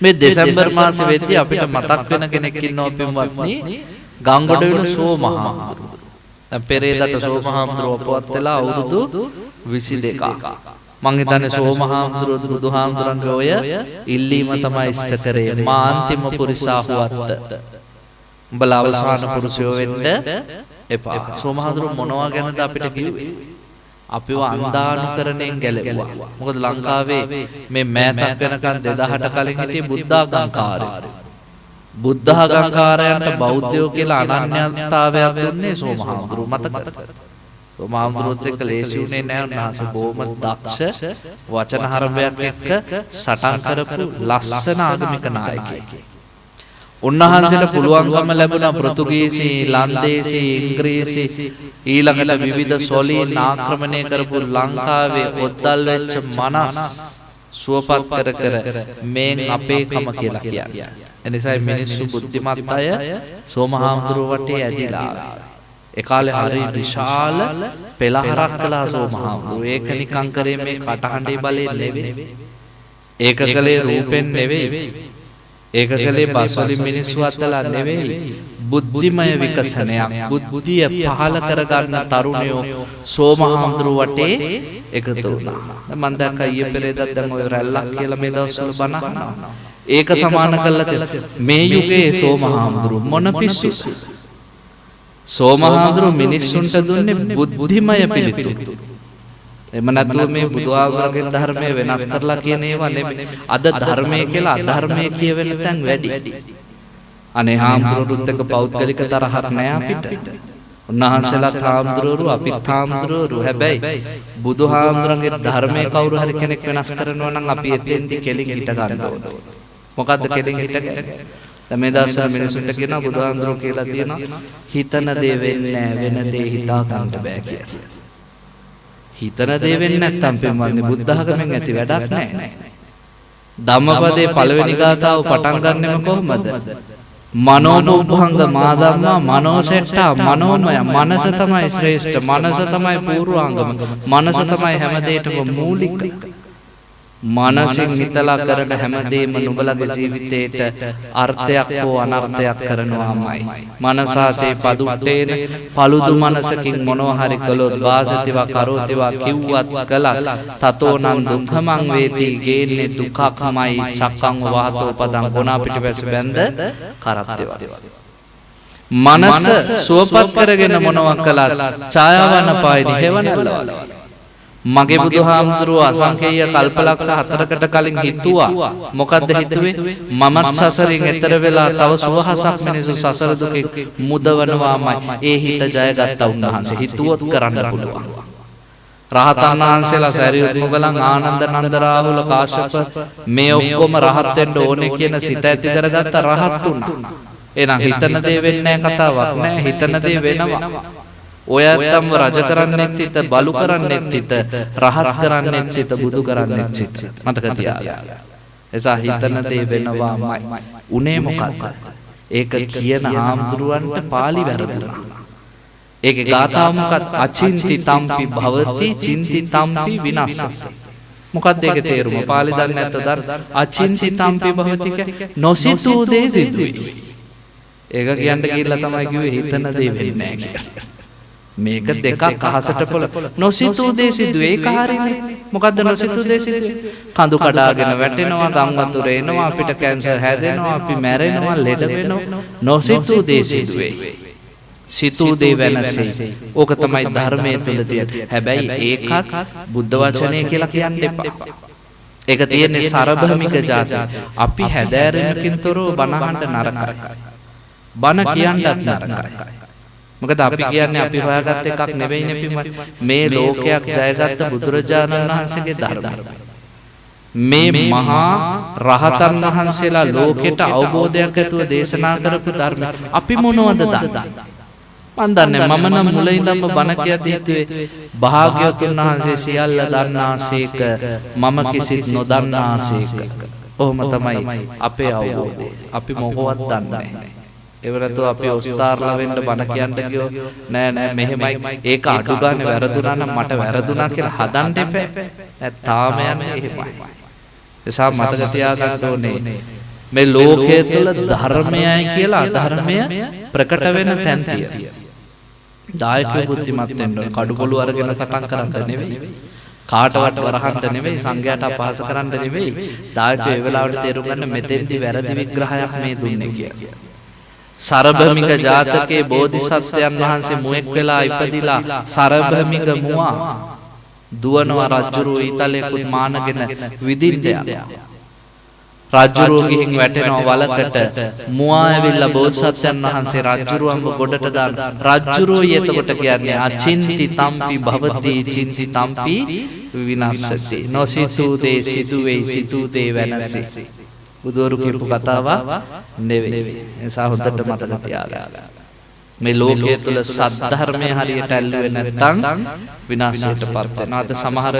මේ දෙසැම්බර් මාසෙ වෙද්දී අපිට මතක් වෙන කෙනෙක් ඉන්නවා පින්වත්නි, ගංගොඩවිල සෝමහාමුදුරුවෝ. දැන් පෙරේදට සෝමහාමුදුරුවෝ අපවත් වෙලා අවුරුදු 22ක්. මං හිතන්නේ සෝමහාමුදුරුවෝ බුදුහාමුදුරන්ගේ ඔය ඉල්ලීම තමයි ඉෂ්ට කරේ. මා අන්තිම පුරිසාහුවත්ත. උඹලා අවසාන පුරුෂයෝ වෙන්න එපා. සෝමහාමුදුරුවෝ මොනවා ගැනද අපිට කිව්වේ? අපිව අන්ධානුකරණයෙන් ගැලෙව්වා. මොකද ලංකාවේ මේ මෑතක් වෙනකන් 2000ට කලින් හිටියේ බුද්ධාගම්කාරයෝ. බුද්ධාගම්කාරයන්ට බෞද්ධයෝ කියලා අනන්‍යතාවයක් දුන්නේ සෝමහාමුදුරුවෝ මතකද? සෝමහාමුදුරුවොත් එක්ක ලේසි වුණේ නෑ. උන්වහන්සේ බොහොම දක්ෂ වචන හරබයක් එක්ක සටන් කරපු ලස්සන ආගමික නායකයෙක්. උන්වහන්සේට පුළුවන්කම ලැබුණා පෘතුගීසි, ලන්දේසි, ඉංග්‍රීසි ඊළඟට විවිධ සොලීන් ආක්‍රමණය කරපු ලංකාවේ ඔද්දල් වෙච්ච මනස් සුවපත් කර කර මේන් අපේකම කියලා කියන්නේ. එනිසායි මිනිස්සු බුද්ධිමත් අය සෝමහාමුදුරුවෝ වටේ ඇදිලා ආවේ. ඒ කාලේ හරි විශාල පෙළහරක් කළා සෝමහාමුදුරුවෝ. ඒක නිකන් කරේ මේ කටහඬේ බලයෙන් නෙවෙයි. ඒක කළේ රූපෙන් නෙවෙයි. ඒක කළේ බස් වලින් මිනිස්සු අද්දලා නෙවෙයි. බුද්ධිමය විකසනයක්, බුද්ධිය පහළ කරගන්න තරුණයෝ සෝමහාමුදුරුවෝ වටේ එකතු වුණා. දැන් මං දැක්කා ඊයේ පෙරේදත් දැන් ඔය රැල්ලක් කියලා මේ දවස්වල බණ අහනවා. ඒක සමාන කරලා තියෙනවා. මේ යුගයේ සෝමහාමුදුරුවෝ මොන පිස්සුද? සෝමහාමුදුරුවෝ මිනිස්සුන්ට දුන්නේ බුද්ධිමය පිළිතුරු. එම නැතුව මේ බුදුආගමගේ ධර්මය වෙනස් කරලා කියන ඒවා නෙමෙයි. අද ධර්මය කියලා අධර්මය කියවෙන තැන් වැඩි. අනේ හාමුදුරුවොත් එක්ක පෞද්ගලික තරහක් නෑ අපිට. උන්වහන්සේලාත් හාමුදුරුවෝ අපිත් හාමුදුරුවෝ. හැබැයි බුදුහාමුදුරන්ගේ ධර්මය කවුරු හරි කෙනෙක් වෙනස් කරනවා නම් අපි එතෙන්දි කෙලින් හිට ගන්න ඕන. මොකද්ද කෙලින් හිටගන්නේ? දැන් මේ දවස්වල මිනිසුන්ට කියනවා බුදුහාමුදුරුවෝ කියලා තියෙනවා හිතන දේ වෙන්නේ නෑ, වෙන දේ හිතා ගන්න බෑ කියලා. හිතන දේ වෙන්නේ නැත්තම් පින්වත්නි බුද්ධ ආගමෙන් ඇති වැඩක් නෑ. ධම්මපදයේ පළවෙනි ගාථාව පටන් ගන්නෙම කොහොමද? මනෝපුබ්බංග මා ධම්මා මනෝසෙට්ටා මනෝමය. මනස තමයි ශ්‍රේෂ්ඨ, මනස තමයි පූර්වාංගම, මනස තමයි හැම දෙයකටම මූලික. මනසින් හිතලා කරන හැම දෙයක්ම නුඹලගේ ජීවිතේට අර්ථයක් හෝ අනර්ථයක් කරනවාමයි. මනසාචේ පදුට්ටේන පළුදු මනසකින් මොනවා හරි කළොත් වාසතිවා කරෝතිවා කිව්වත් කළත් තතෝනං දුක්ඛමං වේති ගේන්නේ දුකක්මයි. චක්කං වහතෝ පදං ගොනා පිටිපස්ස බැඳ කරත්තේවා. මනස සුවපත් කරගෙන මොනවා කළත් ඡායාවන පායිනි හේවණල්ලවල. මගේ බුදුහාමුදුරුවෝ අසංකේය කල්පලක්ෂ 4කට කලින් හිතුවා. මොකද්ද හිතුවේ? මමත් සසරින් එතර වෙලා තව සුවහසක් මිනිසු සසර දුකෙන් මුදවනවාමයි. ඒ හිත ජයගත්තා උන්වහන්සේ. හිතුවොත් කරන්න පුළුවන්. රහතන් වහන්සේලා සරියුත් මුගලන් ආනන්ද නන්ද රාහුල කාශ්‍යප මේ ඔක්කොම රහත් වෙන්න ඕනේ කියන සිත ඇති කරගත්ත රහත් වුණා. එහෙනම් හිතන දේ වෙන්නේ නැහැ කතාවක් නෑ. හිතන දේ වෙනවා. ඔය ඇත්තම රජ කරන්නෙත් හිත, බලු කරන්නෙත් හිත, රහත් කරන්නෙත් හිත, බුදු කරන්නෙත් හිත. මතක තියාගන්න. එසා හිතන දේ වෙනවාමයි. උනේ මොකද්ද? ඒක කියන හාමුදුරුවන්ට පාලි වැරදුනා. ඒකේ ගාථාව මොකක්ද? අචින්ති තම්පි භවති චින්ති තම්පි විනස්සති. මොකක්ද ඒකේ තේරුම? පාලි දන්නේ නැත්නම් දන්න. අචින්ති තම්පි භවති කියන්නේ නොසිතූ දේ සිදුවේ. ඒක කියන්න කියලා තමයි කිව්වේ හිතන දේ වෙන්නේ නැහැ කියලා. මේක දෙකක් අහසට පොළ නොසිතූ දේ සිදුවේ. ඒක හරිනේ. මොකද්ද නොසිතූ දේ සිදුවේ? කඳු කඩාගෙන වැටෙනවා, ගම් වතුර එනවා, අපිට කැන්සර් හැදෙනවා, අපි මැරෙනවා, ලෙඩ වෙනවා. නොසිතූ දේ සිදුවේ. සිතූ දේ වෙනසේ. ඕක තමයි ධර්මයේ තුල තියෙන. හැබැයි ඒකත් බුද්ධ වචනය කියලා කියන්න එපා. ඒක තියෙන්නේ සරභමික ජාති. අපි හැදෑරීමකින් තොරව බණ අහන්න නරකයි. බණ කියන්නත් නරකයි. මොකද අපි කියන්නේ අපි හොයාගත්ත එකක් නෙවෙයිනේ පින්වත්. මේ ලෝකයක් ජයගත්ත බුදුරජාණන් වහන්සේගේ ධර්මය. මේ මහා රහතන් වහන්සේලා ලෝකෙට අවබෝධයක් ඇතුව දේශනා කරපු ධර්මය. අපි මොනවද දන්නේ? මන් දන්නේ මම නම් මුල ඉඳන්ම බණ කියද්දී හිතුවේ භාග්‍යවතුන් වහන්සේ සියල්ල දන්නාසේක මම කිසිත් නොදන්නාසේක. ඔහොම තමයි අපේ අවබෝධය. අපි මොකවත් දන්නේ නැහැ. ඒ වෙනතෝ අපි ඔස්තාර්ලා වෙන්න බණ කියන්න ගියොත් නෑ නෑ මෙහෙමයි ඒක අඩු ගානේ වැරදුනා නම් මට වැරදුනා කියලා හදන්න එපා. නෑ තාම යන්නේ එහෙමයි. එසා මතක තියාගන්න ඕනේ මේ ලෝකය තුළ ධර්මයයි කියලා අධර්මය ප්‍රකට වෙන තැන් තියෙනවා. දායකයෝ බුද්ධිමත් වෙන්න ඕන. කඩුපොළු අරගෙන සටන් කරන්න නෙවෙයි. කාටවත් වරහන්න නෙවෙයි, සංඝයාට අපහාස කරන්න නෙවෙයි. දායකයෝ ඒ වෙලාවට තේරුම් ගන්න මෙතෙන්දි වැරදි විග්‍රහයක් මේ දුන්නේ කියලා. සරභමික ජාතකයේ බෝධිසත්වයන් වහන්සේ මුවෙක් වෙලා ඉපදිලා සරභමික මුවා දුවනවා රජුරුව ඊතලයකුත් මානගෙන විදින්න යනවා. රජුරුව ගිහින් වැටෙනවා වලකට. මුවා ඇවිල්ලා බෝධිසත්වයන් වහන්සේ රජුරුවන්ව ගොඩට දාන. රජුරුව එතකොට කියන්නේ අචින්ති තම්පි භවති චින්ති තම්පි විනස්සති. නොසිතූ දේ සිදු වෙයි, සිතූ දේ වෙනසේ. බුදුවරු කියපු කතාවක් නෙවෙයි. ඒ නිසා හොඳට මතක තියාගන්න. මේ ලෝකයේ තුල සද්ධර්මය හරියට ඇල්ලුවේ නැත්නම් විනාශයටපත් වෙනවා. අද සමහර